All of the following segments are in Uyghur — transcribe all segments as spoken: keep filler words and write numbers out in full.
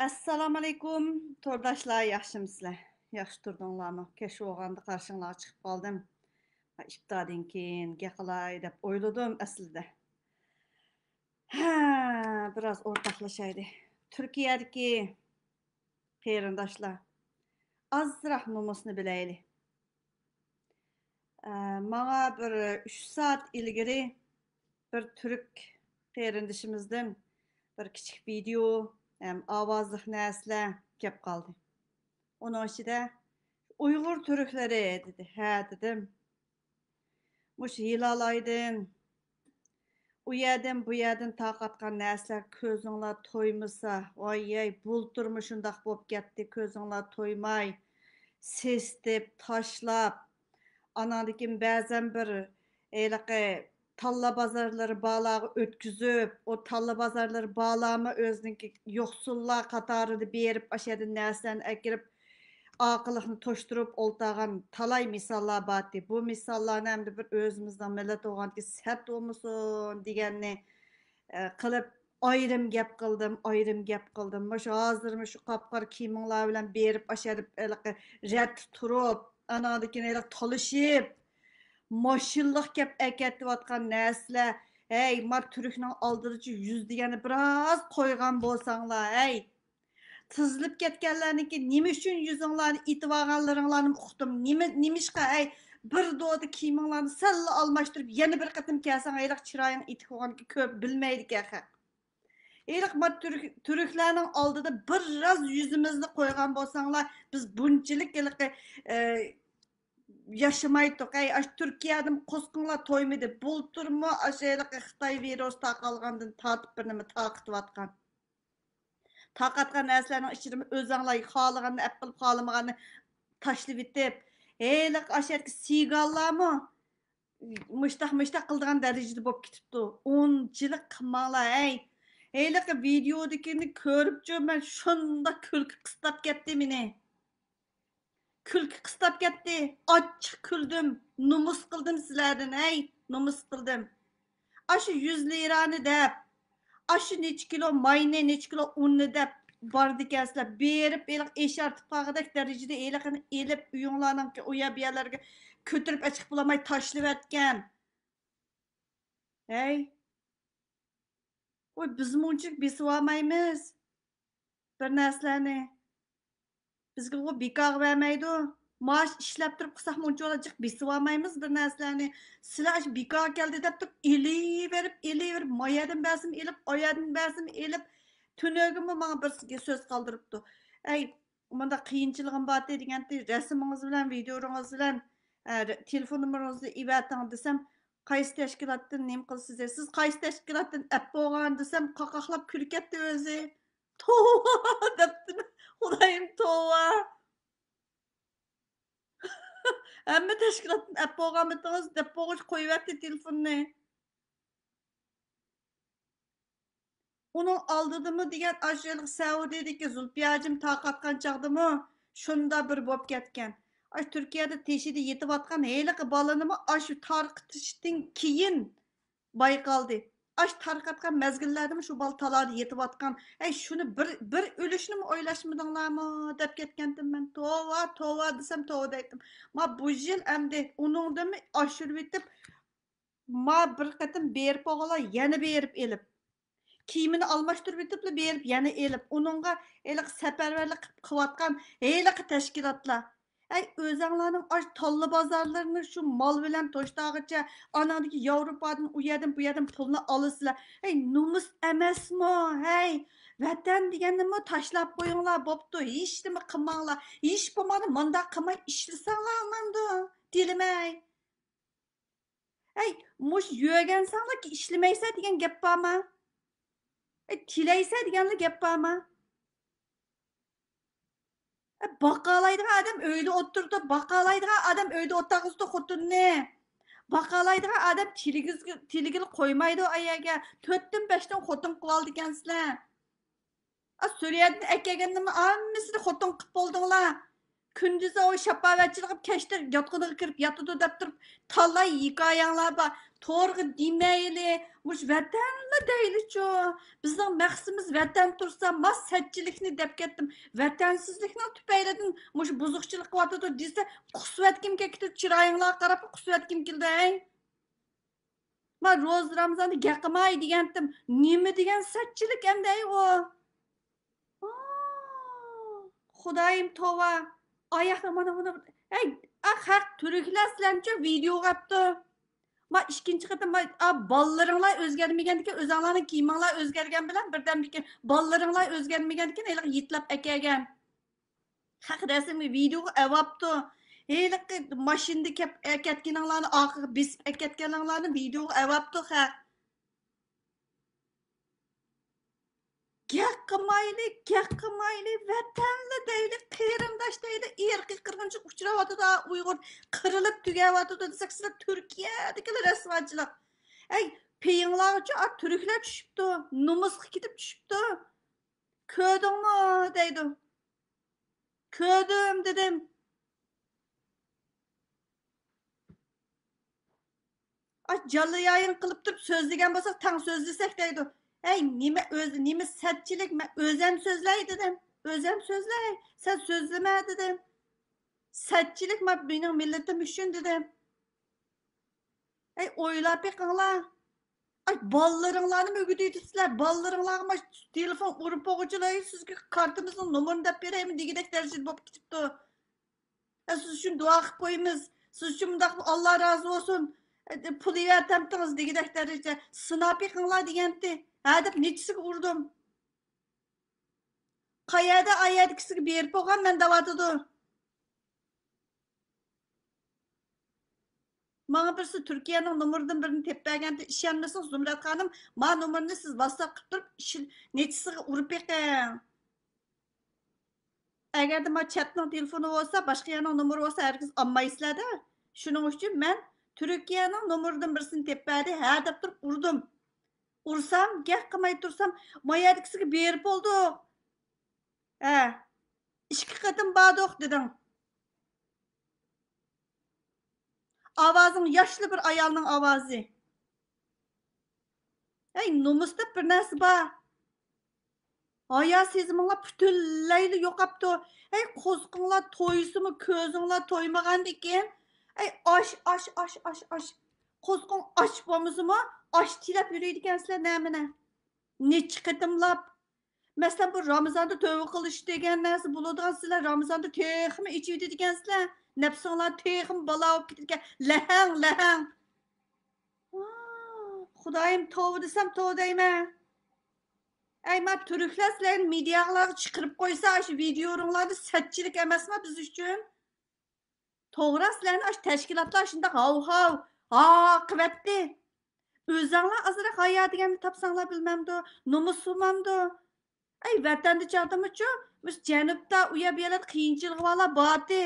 ئەسسالامۇئەلەيكۇم، تورداشلار، ياخشىمۇسىلەر؟ ياخشى تۇردۇڭلارمۇ؟ كەچ بولغاندا قارشىڭلارغا چىقىپ قالدىم. ھە، ئىپتاردىن كېيىن گەقىلاي دەپ ئويلىدىم ئەسلىدە. ھە، بىراز ئورتاقلىشايلى. تۈركىيەدىكى قېرىنداشلار، ئازراق نومۇسنى بىلەيلى. ئە، ماڭا بىر ئۈچ سائەت ئىلگىرى بىر تۈرك قېرىندىشىمىزدىن بىر كىچىك ۋىدېئو ھەم ئاۋازلىق نەرسىلەر كەپ قالدى. ئۇنىڭ ئىچىدە «ئۇيغۇر تۈركلىرى» دېدى. ھە، دېدىم. مۇشۇ ھىلال ئايدىن ئۇ يەردىن، بۇ يەردىن تارقاتقان نەرسىلەر كۆزۈڭلار تويمىسا، ۋاي-يەي، بۇلتۇرمۇ شۇنداق بولۇپ كەتتى، كۆزۈڭلار تويماي، سېسىتىپ، تاشلاپ، ئاناندىن كېيىن بەزەن بىر ھېلىقى تاللا بازارلىرى بارلارغا ئۆتكۈزۈپ، ئۇ تاللا بازارلىرى بارلارمۇ ئۆزىنىڭكى يوقسۇللار قاتارىدا بېرىپ، ئاشۇ يەردىن نەرسىلەرنى ئەكىرىپ، ئارقىلىقنى توشتۇرۇپ ئولتۇرغان تالاي مىساللار بارتى. بۇ مىساللارنى ئەمدى بىر ئۆزىمىزنىڭ مىللەت بولغاندىكىن سەت بولمىسۇن دېگەننى، ئە، قىلىپ، ئايرىم گەپ قىلدىم، ئايرىم گەپ قىلدىم. مۇشۇ ھازىر مۇشۇ قاپقارا كىيىمىڭلار بىلەن بېرىپ، ئاشۇ يەردە ھېلىقى رەتتە تۇرۇپ، ئاناندىن كېيىن ھېلىقى تالىشىپ، ماشىنىلىق كەپ ئەكەتىۋاتقان نەرسىلەر، ھەي، ما تۈركنىڭ ئالدىدىچۇ يۈز دېگەننى بىراز قويغان بولساڭلار، ھەي. تىزىلىپ كەتكەنلەرنىڭكى نېمە ئۈچۈن يۈزۈڭلارنى ئېتىۋالغانلىرىڭلارنىمۇ ئۇقتۇم. نېمە، نېمىشقا، ئەي، بىر دودا كىيىمىڭلارنى سەللا ئالماشتۇرۇپ، يەنە بىر قېتىم كەلسەڭ، ھېلىقى چىرايىڭ ئېتىك بولغانكى كۆپ بىلمەيدىكەن خەق. ھېلىقى ما تۈرك-، تۈركلەرنىڭ ئالدىدا بىر ئاز يۈزىمىزنى قويغان بولساڭلار، بىز بۇنچىلىك ھېلىقى، ئە، ياشىمايتتۇق. ئەي، ئاشۇ تۈركىيەدىمۇ قورسىقىڭلار تويمىدى. بۇلتۇرمۇ ئاشۇ ھېلىقى خىتاي ۋىرۇسى تارقالغاندىن تارتىپ بىر نېمە تارقىتىۋاتقان. تارقاتقان نەرسىلەرنىڭ ئىچىدىمۇ ئۆزەڭلار خالىغاننى ئەپ قىلىپ، خالىمىغاننى تاشلىۋېتىپ، ھېلىقى ئاشۇ يەردىكى سىگانلارمۇ مۇشتاق، مۇشتاق قىلىدىغان دەرىجىدە بولۇپ كېتىپتۇ. ئۇنچىلىك قىلماڭلار، ھەي. ھېلىقى ۋىدېئودىكىنى كۆرۈپچۇ، مەن شۇنداق كۈلكە قىستاپ كەتتى مېنى. كۈلكە قىستاپ كەتتى. ئاچچىق كۈلدۈم. نومۇس قىلدىم سىلەردىن، ھەي، نومۇس قىلدىم. ئاشۇ يۈز لىرانى دەپ، ئاشۇ نەچچە كىلو ماينى، نەچچە كىلو ئۇننى دەپ بارىدىكەنسىلەر. بېرىپ، ھېلىقى ئېشارتىپ قالغۇدەك دەرىجىدە ھېلىقىنى ئېلىپ، ئۆيۈڭلارنىڭكى ئۇ يەر بۇ يەرلەرگە كۆتۈرۈپ ئەچىقىپ بولالماي تاشلىۋەتكەن. ھەي، ۋاي، بىزمۇ ئۇنچىلىك بېسىۋالمايمىز بىر نەرسىلەرنى. بىزگىغۇ بىكارغا بەرمەيدۇ. مائاش ئىشلەپ تۇرۇپ قىلساقمۇ ئۇنچىۋالا جىق بېسىۋالمايمىز بىر نەرسىلەرنى. سىلەر ئاشۇ بىكارغا كەلدى دەپ تۇرۇپ ئېلىۋېرىپ، ئېلىۋېرىپ، ما يەردىن بەرسىمۇ ئېلىپ، ئا يەردىن بەرسىمۇ ئېلىپ، تۈنۈگۈنمۇ ماڭا بىرسى سۆز قالدۇرۇپتۇ. ئەي، مۇنداق قىيىنچىلىقىم بارتى دېگەنتى، رەسىمىڭىز بىلەن، ۋىدېئولىرىڭىز بىلەن، ئە، تېلېفون نومۇرىڭىزنى ئېۋەتىڭ دېسەم، قايسى تەشكىلاتتىن نېمە قىلىسىز دەي، سىز قايسى تەشكىلاتتىن ئەپ بولغان دېسەم، قاقاقلاپ كۈلۈپ كەتتى ئۆزى. توۋا دەپتىمەن. خۇدايىم، توۋا. ھەممە تەشكىلاتتىن ئەپ بولغانمىتىڭىز دەپ بولغۇچە قويۇۋەتتى تېلېفوننى. ئۇنىڭ ئالدىدىمۇ دېگەن ئاشۇ ھېلىقى سەئۇدىدىكى زۇلپىيە ھاجىم تارقاتقان چاغدىمۇ شۇنداق بىر بولۇپ كەتكەن. ئاشۇ تۈركىيەدە تېشىدا يېتىۋاتقان ھېلىقى بالىنىمۇ ئاشۇ تارقىتىشتىن كېيىن بايقالدى. ئاشۇ تارقاتقان مەزگىللەردىمۇ شۇ بالا تالادا يېتىۋاتقان. ھەي، شۇنى بىر، بىر ئۆلۈشنىمۇ ئويلاشمىدىڭلارمۇ دەپ كەتكەنتىم مەن. توۋا، توۋا دېسەم توۋا دەيتتىم. ما بۇ يىل ئەمدى ئۇنىڭدىنمۇ ئاشۇرۇۋېتىپ، ما بىر قېتىم بېرىپ بولغانلار يەنە بېرىپ ئېلىپ، كىيىمىنى ئالماشتۇرۇۋېتىپلا بېرىپ يەنە ئېلىپ، ئۇنىڭغا ھېلىقى سەپەرۋەرلىك قىلىپ قىلىۋاتقان ھېلىقى تەشكىلاتلار. ئەي، ئۆزەڭلارنىڭ ئاشۇ تاللا بازارلىرىنى شۇ مال بىلەن توشتاغىچە، ئاناڭدىكى ياۋروپادىن، ئۇ يەردىن، بۇ يەردىن پۇلنى ئالىسىلەر. ھەي، نومۇس ئەمەسمۇ؟ ھەي، ۋەتەن دېگەننىمۇ تاشلاپ قويۇڭلار، بوپتۇ، ھېچنېمە قىلماڭلار. ھېچ بولمىغاندا مۇنداق قىلماي ئىشلىسەڭلار ئاماندۇ، دېلىمەي. ھەي، مۇشۇ يۆگەنسەڭلار ئىشلىمەيسە دېگەن گەپ بارما؟ ھەي، تىلەيسە دېگەنلا گەپ بارما؟ ھەي، باقالايدىغان ئادەم ئۆيدە ئولتۇرىدۇ، باقالايدىغان ئادەم ئۆيدە ئولتۇرغۇزىدۇ خوتۇننى. باقالايدىغان ئادەم تىلىگىز-، تىلىگىلى قويمايدۇ ئايەگە. تۆتتىن بەشتىن خوتۇن قىلىۋالىدىكەنسىلەر. ئا، سۈرىيەدىن ئەكەلگەندىمۇ ھەممىسىنى خوتۇن قىلىپ بولدۇڭلار. كۈندۈزى ئۇ شاپاۋەتچىلىك قىلىپ، كەچتە ياتىقىغا كىرىپ ياتىدۇ دەپ تۇرۇپ، تالاي ھېكايەڭلار بار. تورغا دېمەيلى، مۇشۇ ۋەتەنلا دەيلىچۇ. بىزنىڭ مەقسىتىمىز ۋەتەن تۇرسا، ما سەتچىلىكنى دەپ كەتتىم. ۋەتەنسىزلىكنىڭ تۈپەيلىدىن مۇشۇ بۇزۇقچىلىق قىلىۋاتىدۇ دېسە، قۇسۇۋەتكۈم كېلىپ كېتىدۇ، چىرايىڭلارغا قاراپ قۇسۇۋەتكۈم كېلىدۇ، ھەي. ما روزا رامزاندا گەپ قىلماي دېگەنتىم. نېمە دېگەن سەتچىلىك ئەمدى ئەي ئۇ؟ ئا، خۇدايىم توۋا. ئاياقتا مانا بۇنى. ئەي، ئا، خەق تۈركلەر سىلەرنىچۇ ۋىدېو قاپتۇ. ما ئىككىنچى قېتىم، ما، ئا، بالىلىرىڭلار ئۆزگەرمىگەندىكىن ئۆزەڭلارنىڭ كىيىمىڭلار ئۆزگەرگەن بىلەن بىردەمدىكىن بالىلىرىڭلار ئۆزگەرمىگەندىكىن ھېلىقى يىتلاپ ئەكەلگەن. خەق رەسىمگە ۋىدېوغا ئەۋاپتۇ. ھېلىقى ماشىنىدا كەپ ئەكەتكىنىڭلارنى، ئارقىغا بېسىپ ئەكەتكەنلەرنى ۋىدېوغا ئەۋاپتۇ خەق. گەپ قىلمايلى، گەپ قىلمايلى، ۋەتەنلى دەيلى، قېرىنداش دەيلى، ئىرقىي قىرغىنچىلىق ئۇچراۋاتىدۇ، ئۇيغۇر قىرىلىپ تۈگەۋاتىدۇ دېسەك، سىلەر تۈركىيەدىكىلا رەسۋاچىلىق. ئەي، پېيىڭلارغىچۇ، ئا، تۈركلەر چۈشۈپتۇ، نومۇسقا كېتىپ چۈشۈپتۇ. كۆردۈڭمۇ؟ دەيدۇ. كۆردۈم دېدىم. ئاش جاللىيايىڭ قىلىپ تۇرۇپ سۆزلىگەن بولساق تەڭ سۆزلىسەك دەيدۇ. ھەي، نېمە ئۆزى، نېمە سەتچىلىك، مەن ئۆزەم سۆزلەي دېدىم. ئۆزەم سۆزلەي، سەن سۆزلىمە دېدىم. سەتچىلىك ما مېنىڭ مىللىتىم ئۈچۈن دېدىم. ئەي، ئويلاپ بېقىڭلار. ئاي، بالىلىرىڭلارنىمۇ ئۆگىتىۋېتىپسىلەر. بالىلىرىڭلارغا ما تېلېفون ئۇرۇپ بولغۇچىلا، سىزگە كارتىمىزنىڭ نومۇرىنى دەپ بېرەيمۇ دېگۈدەك دەرىجىدە بولۇپ كېتىپتۇ. ئە، سىز ئۈچۈن دۇئا قىلىپ قويىمىز. سىز ئۈچۈن مۇنداق، ئاللا رازى بولسۇن. ئە، پۇل يەۋەتەمتىڭىز دېگۈدەك دەرىجىدە. سىناپ بېقىڭلار دېگەنتى. ھە دەپ نەچچىسىگە ئۇردۇم. قەيەردە ئايەردىكىسىگە بېرىپ بولغان مەن دەۋاتىدۇ. ماڭا بىرسى تۈركىيەنىڭ نومۇرىدىن بىرنى تېپىپ بەرگەنتى، ئىشەنمىسىڭىز زۇمرەت خانىم، ما نومۇرنى سىز ۋاتساپ قىلىپ تۇرۇپ، نەچچىسىگە ئۇرۇپ بېقىڭ. ئەگەردە ما چەتنىڭ تېلېفونى بولسا، باشقا يەرنىڭ نومۇرى بولسا، ھەرگىز ئالمايسىلەر-دە. شۇنىڭ ئۈچۈن مەن تۈركىيەنىڭ نومۇرىدىن بىرسىنى تېپىپ بەردى، ھە دەپ تۇرۇپ ئۇردۇم. ئۇرسام، گەپ قىلماي تۇرسام، ما يەردىكىسىگە بېرىپ بولدۇق. ھە، ئىككى قېتىم باردۇق دېدىڭ. ئاۋازىڭ ياشلا بىر ئايالنىڭ ئاۋازى. ھەي، نومۇس دەپ بىر نەرسە بار. ھايا سېزىمىڭلار پۈتۈنلەيلا يوقاپتۇ. ھەي، قورسىقىڭلار تويسىمۇ، كۆزۈڭلار تويمىغاندىكىن. ھەي، ئاش، ئاش، ئاش، ئاش، ئاش. قورسىقىڭ ئاچ بولمىسىمۇ، ئاش تىلەپ يۈرىدىكەنسىلەر نەمىنە. نەچچە قېتىملاپ. مەسىلەن، بۇ رامىزاندا تۆۋە قىلىش دېگەن نەرسە بولىدىغان، سىلەر رامىزاندا تېخىمۇ ئېچىۋېتىدىكەنسىلەر. نەپسىڭلار تېخىمۇ بالا بولۇپ كېتىدىكەن. لەھەڭ، لەھەڭ. ۋاھ، خۇدايىم، توۋا دېسەم توۋا دەيمەن. ئەي، ما تۈركلەر سىلەرنى مېدىيالارغا چىقىرىپ قويسا، ئاشۇ ۋىدىيولىرىڭلاردا سەتچىلىك ئەمەسما بىز ئۈچۈن؟ توغرا، سىلەرنى ئاشۇ تەشكىلاتلار شۇنداق ھاۋ-ھاۋ، ھا قىلىۋەتتى. ئۆزەڭلار ئازراق ھايا دېگەننى تاپساڭلار بىلمەمدۇ، نومۇس بولمامدۇ؟ ئەي، ۋەتەندە چاغدىمۇچۇ، مۇشۇ جەنۇبتا ئۇ يەر بۇ يەرلەردە قىيىنچىلىقى بارلار بارتى.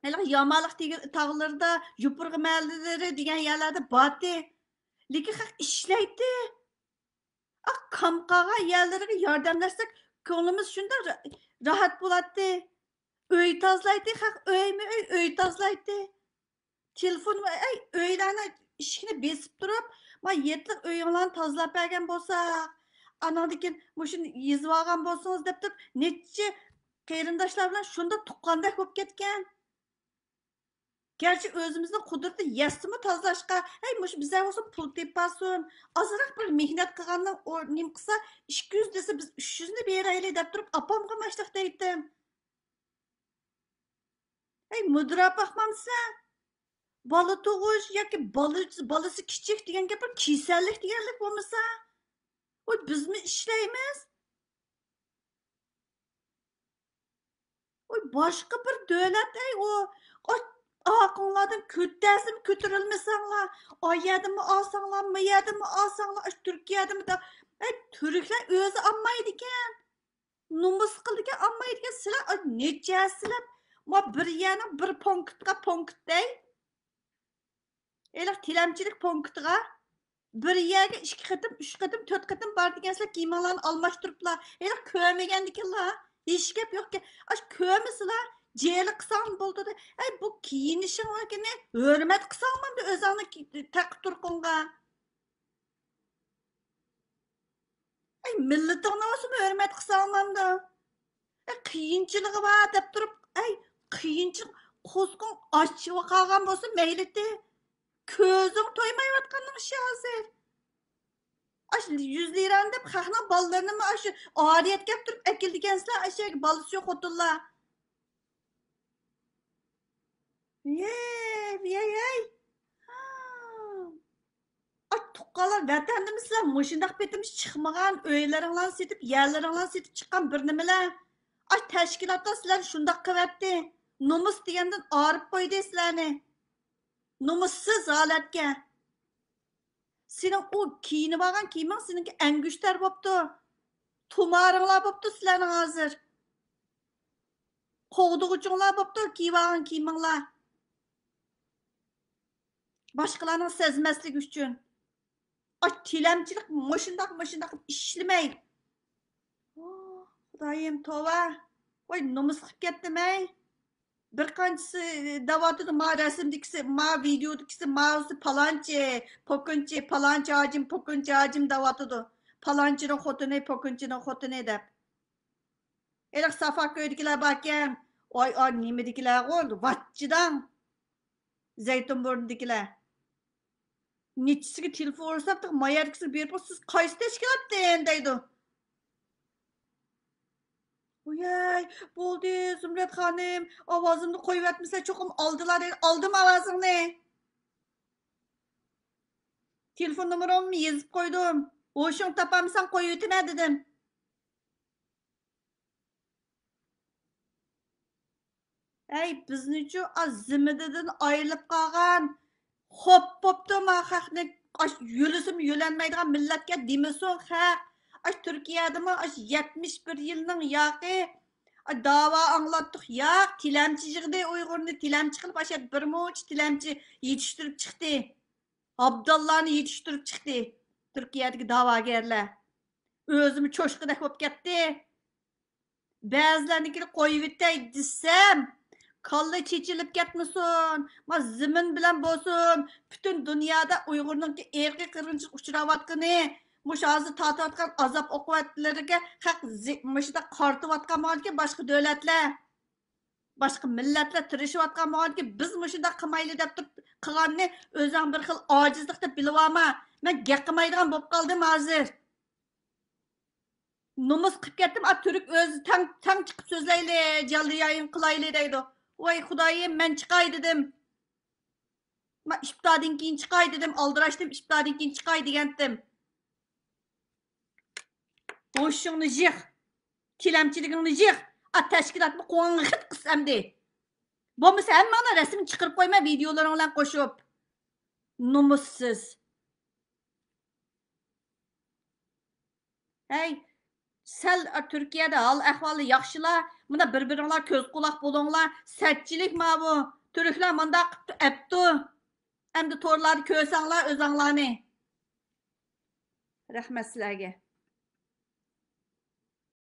ھېلىقى يامالىق تېگى-، تاغلىرىدا، يوپۇرغا مەھەللىلىرى دېگەن يەرلەردە بارتى. لېكىن خەق ئىشلەيتتى. ئا، كام قالغان يەرلىرىگە ياردەملەشسەك، كۆڭلىمىز شۇنداق را-، راھەت بولاتتى. ئۆي تازىلايتتى، خەق ئۆيمۇ ئۆي، ئۆي تازىلايتتى. تېلېفون، ئەي، ئۆيلەرنى ئىشىكنى بېسىپ تۇرۇپ، ما يەتتىلىك ئۆيۈڭلارنى تازىلاپ بەرگەن بولساق، ئاناندىن كېيىن مۇشۇنى يېزىۋالغان بولسىڭىز دەپ تۇرۇپ، نەچچە قېرىنداشلار بىلەن شۇنداق تۇغقاندەك بولۇپ كەتكەن. گەرچە ئۆزىمىزنىڭ قۇدرىتى يەتسىمۇ تازىلاشقا، ھەي، مۇشۇ بىزدە بولسا پۇل تېپىۋالسۇن، ئازراق بىر مېھنەت قىلغاننىڭ ئور-، نېمە قىلسا، ئىككى يۈز دېسە، بىز ئۈچ يۈزنى بېرەيلى دەپ تۇرۇپ، ئاپامغا ماشۇنداق دەيتتىم. ھەي، مۇدىراپ باقمامسەن؟ بالا تۇغۇش ياكى بالا، بالىسى كىچىك دېگەن گەپ بىر كېسەللىك دېگەنلىك بولمىسا، ۋاي، بىزمۇ ئىشلەيمىز. ۋاي، باشقا بىر دۆلەت، ئەي، ئۇ، ئاقىڭلاردىن كۆتەرسىمۇ كۆتۈرەلمىسەڭلار، ئا يەردىنمۇ ئالساڭلار، ما يەردىنمۇ ئالساڭلار، ئاشۇ تۈركىيەدىنمۇ دا-، ئەي، تۈركلەر ئۆزى ئالمايدىكەن. نومۇس قىلىدىكەن، ئالمايدىكەن. سىلەر، ئاي، نەچچە سىلەر، ما بىر يەرنىڭ بىر پونكىتقا، پونكىت دەي. ھېلىقى تىلەمچىلىك پونكىتىغا بىر يەرگە ئىككى قېتىم، ئۈچ قېتىم، تۆت قېتىم بارىدىكەنسىلەر، كىيىمىڭلارنى ئالماشتۇرۇپلا. ھېلىقى كۆرمىگەندىكىنلا، ھېچ گەپ يوقكەن. ئاشۇ كۆرمىسىلا، جىلە قىلساڭ بولدى. ئەي، بۇ كىيىنىشىڭنىڭكىنى ھۆرمەت قىلساڭمۇ ئۆزۈڭنى كى-، تەقىپ تۇرقۇڭغا. ئەي، مىللىتىڭنى بولسىمۇ ھۆرمەت قىلساڭ بولامدۇ؟ ئەي، قىيىنچىلىقى بار دەپ تۇرۇپ، ئەي، قىيىنچىلىق، قورسىقىڭ ئاچىقىپ قالغان بولسا مەيلىتى، كۆزۈڭ تويمايۋاتقاننىڭ ئىشى ھازىر. ئاشۇ يۈز لىرانى دەپ خەقنىڭ بالىلىرىنىمۇ ئاشۇ ئارىيەتكە ئەپ تۇرۇپ ئەكېلىدىكەنسىلەر، ئاشۇ بالىسى يوق خوتۇنلار. ۋىيەي، ۋىيەي. ئاي، تۇغقانلار، ۋەتەندىمۇ سىلەر مۇشۇنداق پېتىمىز چىقمىغان، ئۆيلىرىڭلارنى سېتىپ، يەرلىرىڭلارنى سېتىپ چىققان بىر نېمىلەر. ئاي، تەشكىلاتلار سىلەرنى شۇنداق قىلىۋەتتى. نومۇس دېگەندىن ئايرىپ قويدى سىلەرنى. نومۇسسىز ھالەتكە. سېنىڭ ئۇ كىيىنىۋالغان كىيىمىڭ سېنىڭكى ئەڭگۈشتەر بوپتۇ. تۇمارىڭلار بوپتۇ سىلەرنىڭ ھازىر. قوغدىغۇچۇڭلار بوپتۇ كىيىۋالغان كىيىمىڭلار. باشقىلارنىڭ سەزمەسلىكى ئۈچۈن. ئاي، تىلەمچىلىك مۇشۇنداق، مۇشۇنداق ئىشلىمەي. ئوھ، خۇدايىم، توۋا. ۋاي، نومۇس قىلىپ كەتتىم، ھەي. بىر قانچىسى دەۋاتىدۇ، ما رەسىمدىكىسى، ما ۋىدېودىكىسى، ماۋۇسى پالانچى، پوكۇنچى، پالانچى ھاجىم، پوكۇنچى ھاجىم دەۋاتىدۇ. پالانچىنىڭ خوتۇنى، پوكۇنچىنىڭ خوتۇنى دەپ. ھېلىقى سافا كۆيدىكىلەر باركەن، ئاي، ئا، نېمىدىكىلەرغۇ، ۋاچچىداڭ. زەيتۇنبۇرنىدىكىلەر. نېچىسىگە تېلېفون ئۇرسام، تېخى ما يەردىكىسىگە بېرىپ، سىز قايسى تەشكىلاتتىن دەيدۇ. ۋويەي، بولدى، زۇمرەت خانىم، ئاۋازىمنى قويۇۋەتمىسە، چوقۇم ئالدىلا دەيدۇ. ئالدىم ئاۋازىڭنى. تېلېفون نومۇرۇمنى يېزىپ قويدۇم. ھوشۇڭ تاپالمىساڭ قويۇۋېتىمەن دېدىم. ھەي، بىزنىچۇ ئا زېمىنىدىن ئايرىلىپ قالغان، خوپ بوپتۇ ما خەقنى، ئاش يۆلىسىمۇ يۆلەنمەيدىغان مىللەتكە دېمىسۇن خەق. ئاش تۈركىيەدىمۇ ئاش يەتمىش بىر يىلنىڭ ياقى، ئاي داۋا ئاڭلاتتۇق، ياق، تىلەمچى يىغدى ئۇيغۇرنى، تىلەمچى قىلىپ ئاشۇ بىر مۇنچە تىلەمچى يېتىشتۈرۈپ چىقتى. ئابداللانى يېتىشتۈرۈپ چىقتى تۈركىيەدىكى داۋاگەرلەر. ئۆزىمۇ چوشقىدەك بولۇپ كەتتى. بەزىلەرنىڭكىنى قويۇۋېتەي دېسەم، كاللا چېچىلىپ كەتمىسۇن، ما زېمىن بىلەن بولسۇن، پۈتۈن دۇنيادا ئۇيغۇرنىڭكى ئىرقىي قىرغىنچىلىق ئۇچراۋاتقىنى، مۇشۇ ھازىر تارتىۋاتقان ئازاب ئوقۇبەتلىرىگە خەق زى-، مۇشۇنداق قارىتىۋاتقان بولغاندىكىن باشقا دۆلەتلەر، باشقا مىللەتلەر تىرىشىۋاتقان بولغاندىكىن بىز مۇشۇنداق قىلمايلى دەپ تۇرۇپ قىلغاننى ئۆزۈڭ بىر خىل ئاجىزلىق دەپ بىلىۋالما. مەن گەپ قىلمايدىغان بولۇپ قالدىم ھازىر. نومۇس قىلىپ كەتتىم، ئا، تۈرك ئۆزى تەڭ، تەڭ چىقىپ سۆزلەيلى، جانلى يايىن قىلايلى دەيدۇ. ۋاي خۇدايىم، مەن چىقاي دېدىم. ما ئىپتاردىن كېيىن چىقاي دېدىم، ئالدىراشتىم، ئىپتاردىن كېيىن چىقاي دېگەنتىم. ھوشۇڭنى يىغ، تىلەمچىلىكىڭنى يىغ، ئا، تەشكىلاتنى قوڭغا خىت قىس ئەمدى. بولمىسا ھەممىڭنىڭ رەسىمىنى چىقىرىپ قويما ۋىدېئولىرىڭ بىلەن قوشۇپ. نومۇسسىز. ھەي، سەل تۈركىيەدە ھال ئەھۋالى ياخشىلا، مۇنداق بىر بىرىڭلار كۆز قۇلاق بولۇڭلار، سەتچىلىك ماۋۇ، تۈركلەر مۇنداق قىپتۇ، ئەپتۇ. ئەمدى تورلاردا كۆرسەڭلار ئۆزەڭلارنى. رەھمەت سىلەرگە.